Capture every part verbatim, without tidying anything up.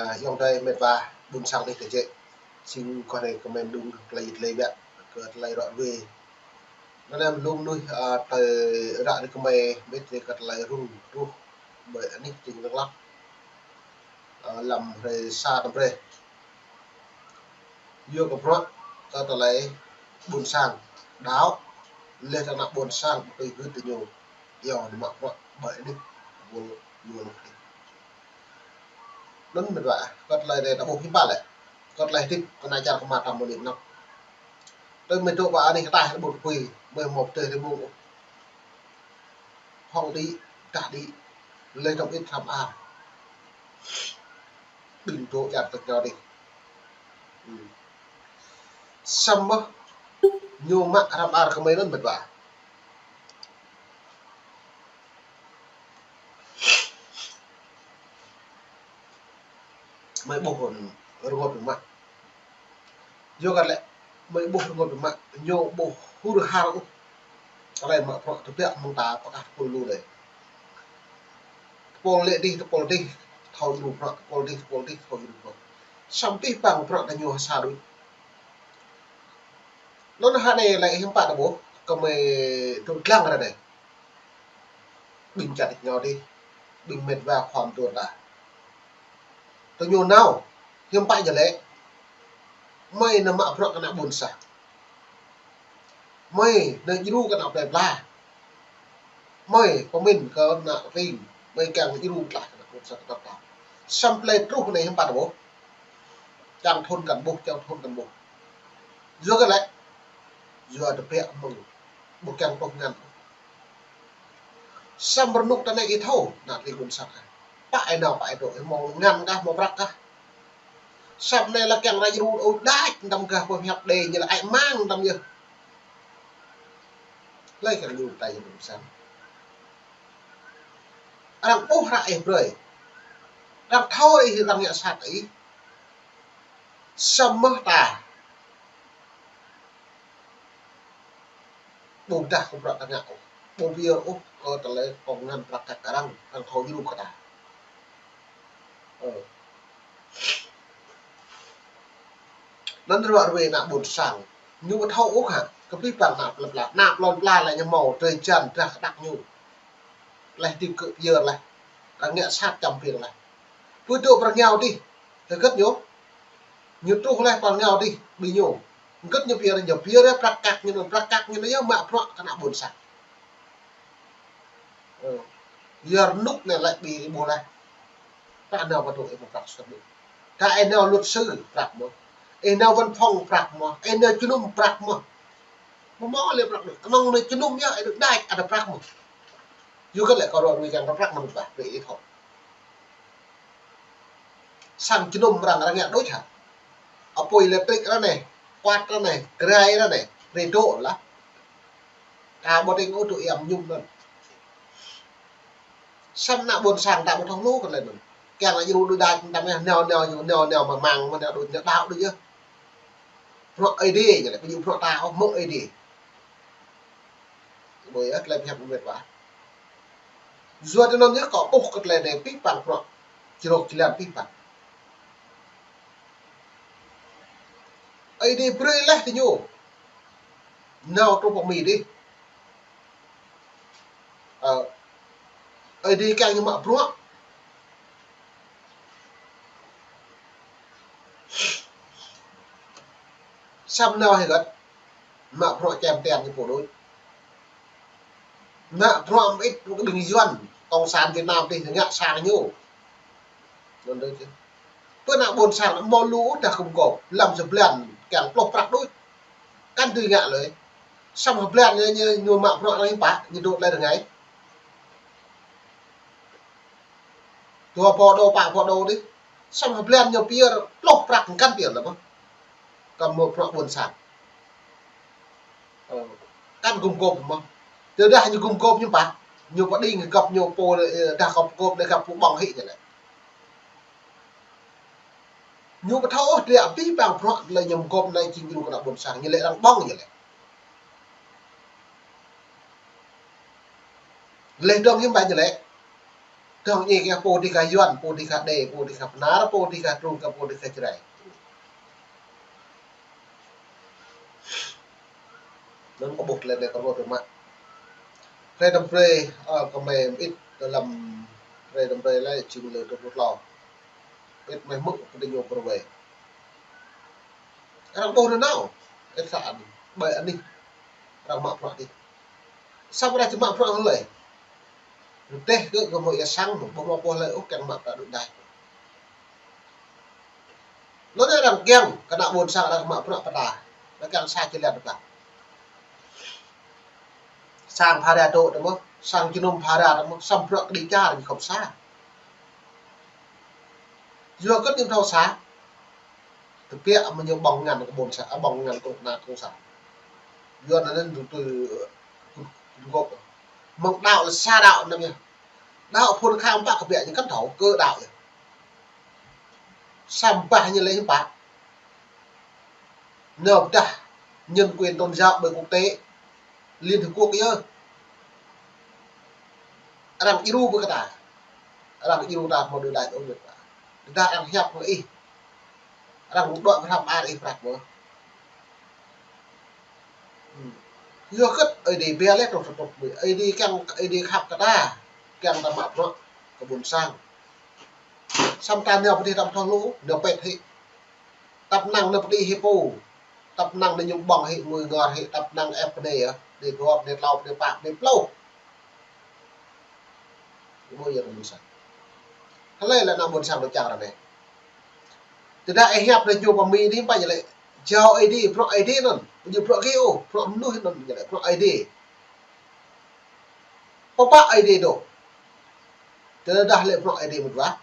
Ayŏng adơi met wa ƀôn sang dih kơ jĕ. Sĭt kơ anai kơmơi mơđung tơlơi tơlơi biă, kơ tơlơi ră ruai. Anŭn anăm lŏm nuih, a, tơlơi ră ruai kơmơi, mĭt ră kơ tơlơi rŭng ruh ƀơi anih tring lăng lăp. A, lăm hrơi sa tơm brơi. Yua kơ bruă kơ tơlơi ƀôn sang đaŏ, laih ană ƀôn sang ƀu tui gưt tơ ñu, yua anŭn mă bruă ƀơi anih wơl yua anŭn. Anŭn met wa, kơ tơlơi anai ta ƀuh hiư̆m pă lĕ. Kơ tơlơi hơdip kơ ană čar kơ mơta mơnit anŭn. Tơl mơi dŏ ƀơi anih kơ ta ƀôn pui, mơi mơ̆ tơlơi rơmung. Hŏng đĭ, dah đĭ, laih anŭn ĭt hrăm ar. Ƀing dŏ čar tơ̆ ñu dih. Hmm. Samơ̆ ñu mă hrăm ar kơmơi anŭn met wa. Mơi ƀuh rơngot mă. Yua kơ lĕ mơi ƀuh rơngot mă, ñu ƀuh hur har ôh. Tơlơi mă bruă tơbiă mơ̆ng ta pơkă tơpul lu lĕ. Tơpul lĕ dih, tơpul dih, thâo djru bruă, tơpul dih, tơpul dih, thâo djru bruă. Samơ̆ pih pang bruă ta ñu ha sa đôč. Anŭn hă anai lĕ hiư̆m pă ta ƀuh, kơmơi tŭ lăng ră anai. Ƀing čar tơ̆ ñu dih, ƀing met wa khua mơtuan ta. Tơl ñu nao, hiư̆m pă ñu lĕ. Mơi nao mă bruă kơ ană ƀôn sang. Mơi nao djru kơ ană plơi pla. Mơi pơmĭn kơ ană tring. Mơi kiăng djru tlah kơ ană ƀôn sang kơ ta. Samơ̆ tơlơi truh anai hiư̆m pă ta ƀuh. Čang thun kăn ƀuh, čang thun kăn ƀuh. Yua kơ lĕ, yua tơbiă mơ̆ng ƀu kiăng tŏh ngăn. Samơ̆ rơnŭk ta anai ih thâo, ană tring ƀôn sang kah. Pă ih nao, pă ih dŏ, ih hmâo ngăn kah, hmâo prăk kah. Samơ̆ anai lĕ kiăng ră djru ôh đač, tơdăm gah pơhiăp đe ñu lĕ ai mang tơdăm yơh. Hlơi kiăng djru ta yơh ƀôn sang. Arăng ƀuh ră ih brơi. Arăng thâo ih, arăng ngă sat ih. Samơ̆ ta ƀu dah kơ bruă ta ngă ôh. Ƀu pơyơr ôh kơ tơlơi kông ngăn prăk kăk arăng, arăng thâo djru kơ ta. Ơ. Anŭn ră ruai ană ƀôn sang. Ñu ƀu thâo ôh hă, kơ pih pang ană plơi pla, ană plơi pla lĕ ñu hmâo drơi jăn drah kơđăk ñu. Laih dih kơ pơyơr laih. Arăng ngă sat čăm piêng laih. Pơdŏ pơ rơngiao dih. Hơget ñu? Ñu truh laih pơ rơngiao dih, ƀing ñu. Hơget ñu pơyơr, ñu pơyơr yơh prăk kăk ñu anŭn, prăk kăk ñu anŭn yơh mă bruă kơ ană ƀôn sang. Ơ. Yua rơnŭk anai lĕ ƀing ih ƀuh laih. Prăk anai pơdŏ ih mă prăk sơkơt ƀuh. Kơ ih nao luật sư prăk mơ̆n. Ih nao văn phòng prăk mơ̆n. Ih nao jơnum prăk mơ̆n. Mơ̆ hmâo lĕ prăk đôč. Kơnơ̆ng nao jơnum yơh, ih đôč đač ada prăk mơ̆n. Yua kơ lĕ kơ ră ruai kiăng prăk anŭn ƀah, brơi ih thâo. Sang jơnum arăng, arăng ngă đôč hă. Apui lêtrik ră anai, kuat ră anai, grai ră anai, rơdŏ lah. Ka ƀu tĭng ôh tŭ iăm ñum anŭn. Samơ̆ ană ƀôn sang ta ƀu thâo lu kơ tơlơi anŭn. Kiăng lĕ djru đôč đač tơdăm yơh, nao nao ñu, nao nao mă mang, mă nao đôč, nao đaŏ đôč yơh. Bruă Ơi Adai ñu lĕ, ƀu djơ̆ bruă ta ôh, mơ̆ng Ơi Adai. Ƀơi yơh tơlơi pơhiăp met wa. Yua tui anŭn yơh kâo ƀuh kơ tơlơi anai pih pang bruă. Čơrŏk čơlan pih pang. Ơi Adai brơi laih tơ ñu. Nao truh pơ Mi dih. Ơ, Ơi Adai kiăng ñu mă bruă. Samơ̆ nao hơget, mă bruă čem ten ñu pô đôč. Mă bruă mơit kơ ƀing Yuan, Cộng sản Việt Nam dih ngă sang ñu. Anŭn đôč. Pơ ană ƀôn sang hmâo lu dah gum gôp, lăm sa blan kiăng pluh prăk đôč. Kăn dưi ngă lơi. Samơ̆ sa blan ñu, ñu, ñu mă bruă anai pă, ñu dŏ tơlơi rơngai. Dua pô đô, pă pô đô dih. Samơ̆ sa blan ñu pơyơr pluh prăk kăn pơyơr lơi mơ̆n. Kơ mơ̆ bruă ƀôn sang. Ơ, kăn gum gôp mơ̆n. Tơdah ñu gum gôp ñu pă, ñu pơđing găp ñu pô, ơ, dah găp gôp anai găp pô ƀơ̆ng hĭ ñu lĕ. Ñu ƀu thâo ôh, tơlơi abih bang bruă tơlơi ñu gum gôp anai jing djru kơ ană ƀôn sang, ñu lĕ arăng ƀơ̆ng ñu lĕ. Leh dong hiư̆m pă ñu lĕ. Dong ñi kơ pô dih kơ Yuan, pô dih kơ Đê, pô dih kơ Bơnar, pô dih kơ Trung, kơ pô dih kơ Jrai. Anŭn kâo ƀuh tơlơi anai kâo rơngot mơ̆. Hrơi đăm brơi, ơ, kơ mơi mơit tơ lăm hrơi đăm brơi lĕ jing lơ dua pluh klâo. Mơit mơi hmư̆ kơ ding ñu pơrwai. Arăng ƀuh nanao, ĕt sa anai, ƀơi anih, arăng mă bruă dih. Samơ̆ arăng či mă bruă hơlơi. Rơdêh kơ gơmơi ia sang, ƀu hmâo pô hlơi ôh kiăng mă bruă đuaĭ đač. Anŭn arăng kiăng, kơ ană ƀôn sang arăng mă bruă pơtă, arăng kiăng sa jơlan pơtă. Sang phara dŏ tơ mơ̆, sang jơnum phara tơ mơ̆, samơ̆ bruă kơđi čar ñu khŏm sa. Yua kơ ñu thâo sa. Tơbiă mơ̆ ñu ƀơ̆ng ngăn kơ ƀôn sang, a, ƀơ̆ng ngăn kơ ană kông sản. Yua anŭn anŭn tui, tui, tui gŏp. Mơ̆ng đaŏ lĕ sa đaŏ anŭn yơh. Đaŏ phun kham pă kơ biă ñu kăn thâo kơ đaŏ yơh. Samơ̆ bah ñu lĕ hiư̆m pă. Nao pơdah nhân quyền tôn giáo ƀơi quốc tế, Liên Hiệp Quốc yơh. Arăng djru ƀơi kơ ta. Arăng djru ta hmâo đuaĭ đač ôh ñu ta. Tơdah arăng hiăp kơ ih. Arăng đuaĭ pơhrăm ar ih prăk mơ̆. Hmm. Yua kơ Ơi Adai ƀiă lĕ trong tơtŭk ƀơi. Ơi Adai kiăng, Ơi Adai khăp kơ ta. Kiăng ta mă bruă kơ ƀôn sang. Samơ̆ ta nao pơ dih ta ƀu thâo hluh, nao pĕt hĭ. Tăp năng nao pơ dih hĭ pô. Tăp năng nao ñu ƀơ̆ng hĭ, ngui ngor hĭ, tăp năng ĕp pơnai yơh. Pơnai dua, pơnai klâo, pơnai pă, pơnai pluh. Ƀu yơh kơ ƀôn sang. Hlơi lĕ ană ƀôn sang dŏ čang ră anai. Tơdah ih hiăp nao jua pơ Mi dih ƀă ñu lĕ. Jao Ơi Adai, bruă Ơi Adai anŭn. Ƀu djơ̆ bruă gih ôh, bruă mơnuih anŭn ñu lĕ, bruă Ơi Adai. Pơpă Ơi Adai dŏ. Tơdah lĕ bruă Ơi Adai mơ̆n wah.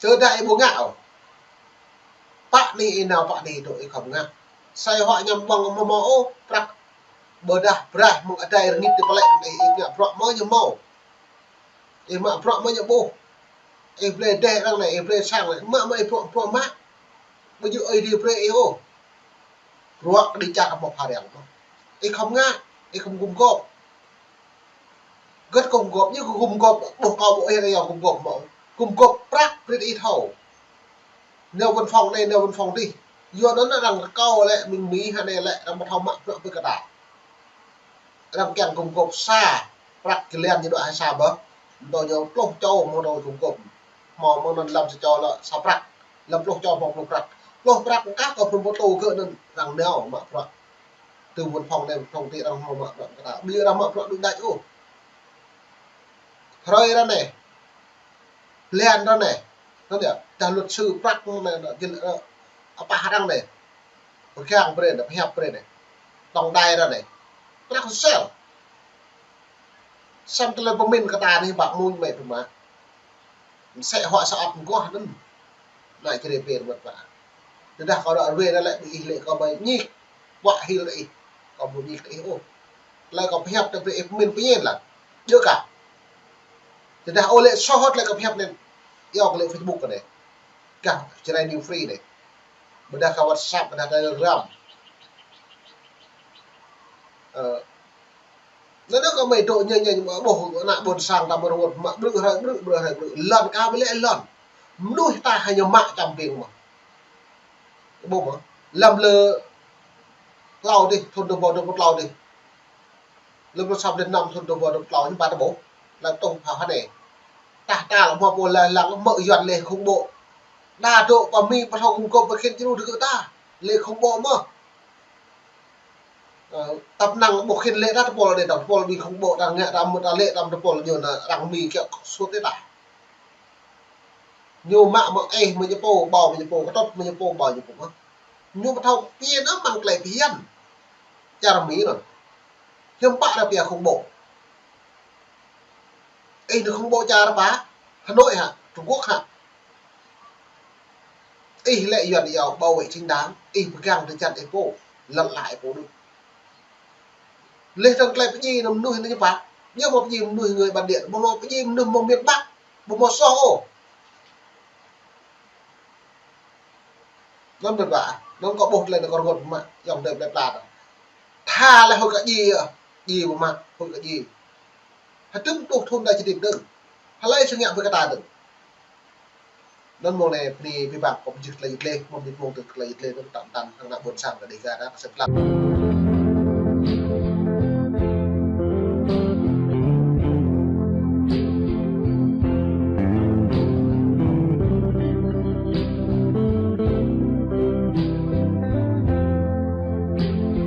Tơdah ih ƀu ngă ôh. Pă anai ih nao, pă anai ih dŏ, ih khŏm ngă. Sai hŏk ñăm ƀơ̆ng mơ̆ hmâo ôh, prăk. Ƀôdah braih mơ̆ng adai rơngit tơ pơlĕ ih, ih ngă bruă mơ̆ ñu hmâo. Ih mă bruă mơ̆ ñu ƀuh. Ih blơi rơdêh arăng anai, ih blơi sang anai. Mă mơ̆ ih bruă, bruă mă. Ƀu djơ̆ Ơi Adai brơi ih ôh. Bruă kơđi čar kơ mơ̆ phara arăng mơ̆. Ih khŏm ngă, ih khŏm gum gôp. Gơ̆t gum gôp, ñu gum gôp, ƀuh kâo ƀu ih rơyâo gum gôp mơ̆. Gum gôp prăk brơi ih thâo. Nao văn phòng anai, nao văn phòng dih. Yua anŭn arăng rơkâo lĕ, ƀing Mi hă anai lĕ, arăng ƀu thâo mă bruă ƀơi kơ ta. Arăng kiăng gum gôp sa, prăk jơlan ñu dŏ hai sa bơh. Mơ̆ ñu pluh čô mơ̆ dŏ gum gôp. Hmâo mơ̆ anŭn lăm sa čô lĕ sa prăk. Lăm pluh čô hmâo pluh prăk. Pluh prăk kah kơ phun pô tô gơ̆ anŭn arăng nao mă bruă. Tơ văn phòng anai, văn phòng dih arăng hmâo mă bruă kơ ta. Ƀu djơ̆ arăng mă bruă đuaĭ đač ôh. Hrơi ră anai. Blan ră anai. Anŭn yơh, dah luật sư prăk anai, anai, jil, ơ, apah arăng anai. Pơgang brơi anai, pơhiăp brơi anai. Tổng đài ră anai. Prăk sel. Samơ̆ tơlơi pơmĭn kơ ta anai ƀă mơ̆ng mơi pơmă. Mơsĕ hŏk sa ăt mơguah anŭn. Anai čơrê pê rơmơ̆t pă. Tơdah kâo dŏ rơwe anai lĕ ƀing ih lĕ kâo ƀai ñik. Wă hil tơ ih. Kâo ƀu ñik tơ ih ôh. Tơlơi kâo pơhiăp tơ brơi ih pơmĭn pơñen lăng. Djơ̆ kah. Tơdah ôh lĕ soh hŏt tơlơi kâo pơhiăp anai. Iâu kơ lĕ Facebook kơ anai. Kah Jrai New Free anai. Ƀôdah kơ WhatsApp, ƀôdah Telegram. Ơ, anŭn kơ mơi dŏ ñen ñen mă ƀuh ană ƀôn sang ta mă rơngot mă ƀrư̆ hrơi ƀrư̆, ƀrư̆ hrơi ƀrư̆. Lŏn kah ƀu lĕ lŏn. Mơnuih ta hă ñu mă čăm ƀing mơ̆. Ƀuh mơ̆. Lăm lơ klâo dih, thun dua rơbâo dua pluh klâo dih. Lăm lơ sa blan năm thun dua rơbâo dua pluh klâo ñu ƀă tơƀuh. Lăm tông phao hă anai. Tah ta lăm hmâo pô lĕ lăng mơ̆ Yuan lĕ khủng bố. Đa dŏ pơ Mi ƀu thâo gum gôp ƀơi khĭn djru dơgơ̆ ta. Lĕ khủng bố mơ̆. Ơ, tăp năng ƀu khĭn lĕ ta tơpul đe, ta tơpul ƀing khủng bố ta ngă ta mơ̆ ta lĕ ta tơpul ñu anŭn arăng Mi kiăng sut đe ta. Ñu mă mơ̆ ih mơ̆ ñu pô, ƀâo mơ̆ ñu pô, kơtŭt mơ̆ ñu pô, ƀâo ñu pô mơ̆. Ñu ƀu thâo pia anŭn mơ̆ng tơlơi phiăn. Čar Mi anŭn. Hiư̆m pă arăng pia khủng bố. Ih anŭn khủng bố čar pă? Hà Nội hă? Trung Quốc hă? Ih lĕ Yuan iâu bảo vệ chính đáng, ih pơgang tơčan ih pô, lŏn ala ih pô đôč. Leh dơ̆ng tơlơi pơdjai anŭn mơnuih anŭn ñu pă, ñu mơ̆ pơdjai mơnuih người bản địa, mơ̆ mơ̆ pơdjai mơnuih mơ̆ng miền Bắc, mơ̆ mơ̆ soh ôh. Anŭn mơ̆n ƀă, anŭn kâo ƀuh tơlơi anŭn kâo rơngot mă, yŏng tơlơi plơi pla ta. Tha lĕ hơi kơ djai, djai mơ̆ mă, hơi kơ djai. Hơdôm tuh thun đa čơdĭp dơ̆ng. Hlơi sơngiă ƀơi kơ ta dơ̆ng. Anŭn mơ̆ng anai bơni abih bang kơ pơjing tơlơi yut lĕ, mơ̆ng mơnit mơ̆ng tơ tơlơi yut lĕ, anŭn tơ̆ng tơ̆ng hăng ană ƀôn sang kơ Dega ta kơ sĕp lăng.